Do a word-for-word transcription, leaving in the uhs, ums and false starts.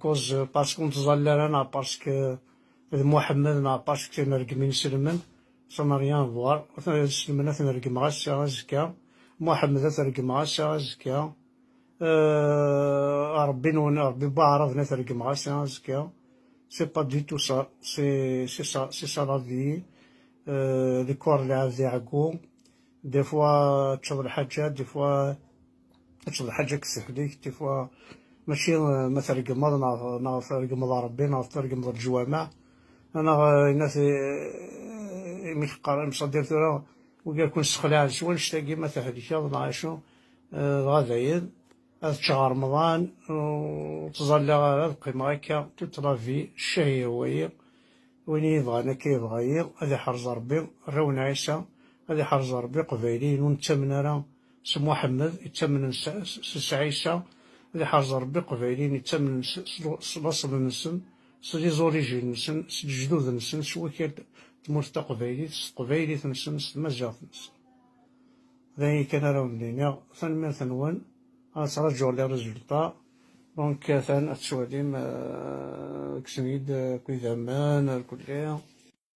Cause, parce que ur nettẓalla ara, neɣ parce que d Muḥemmed, neɣ parce que nergem inselmen. Ça n'a rien à voir. Inselmen ad ten-regmeɣ ass-a, azekka. Muḥemmed ad t-regmeɣ ass-a, azekka. Ṛebbi-nwen, Ṛebbi n waɛraben ad t-regmeɣ ass-a, azekka. C'est pas du tout ça. C'est, c'est ça, c'est ça la vie. Lekor lɛebd iɛeggu. Des fois teččeḍ lḥaǧa, des fois teččeḍ lḥaǧa deg teḥlit, des fois mačči, euh, ma tregmeḍ neɣ, neɣ tregmeḍ Ṛebbi neɣ tregmeḍ leǧwameɛ, neɣ, euh, yenna-t, euh, imi teqqar imṣadir tura, wigi ad ken-ssexlaɛen s wannect-agi, ma tehlikeḍ neɣ acu, euh, dɣa dayen ad ččeɣ Remḍan, ur ttẓallaɣ ara, ad qqimeɣ akka toute la vie, ccah ihwa-yi. Win i yebɣan akka yebɣa-yi, ad iḥrez Ṛebbi arraw n Ɛisa, ad iḥrez Ṛebbi Iqbayliyen ur nettamen ara s Muḥemmed, ittamnen s, s, s Ɛisa, ad iḥrez Ṛebbi Iqbayliyen ittamnen s, s, s laṣel-nsen, s les origines-nsen, s lejdud-nsen, s wakal tmurt taqbaylit, s teqbaylit-nsen, s tmaziɣt-nsen. D ayen kan ara wen-d-iniɣ, tanemmirt-nwen, ad ttṛaǧuɣ les résultats. Donc, atan ad tettwalim, euh, kksen-iyi-d, euh, akk idammen, irkelli.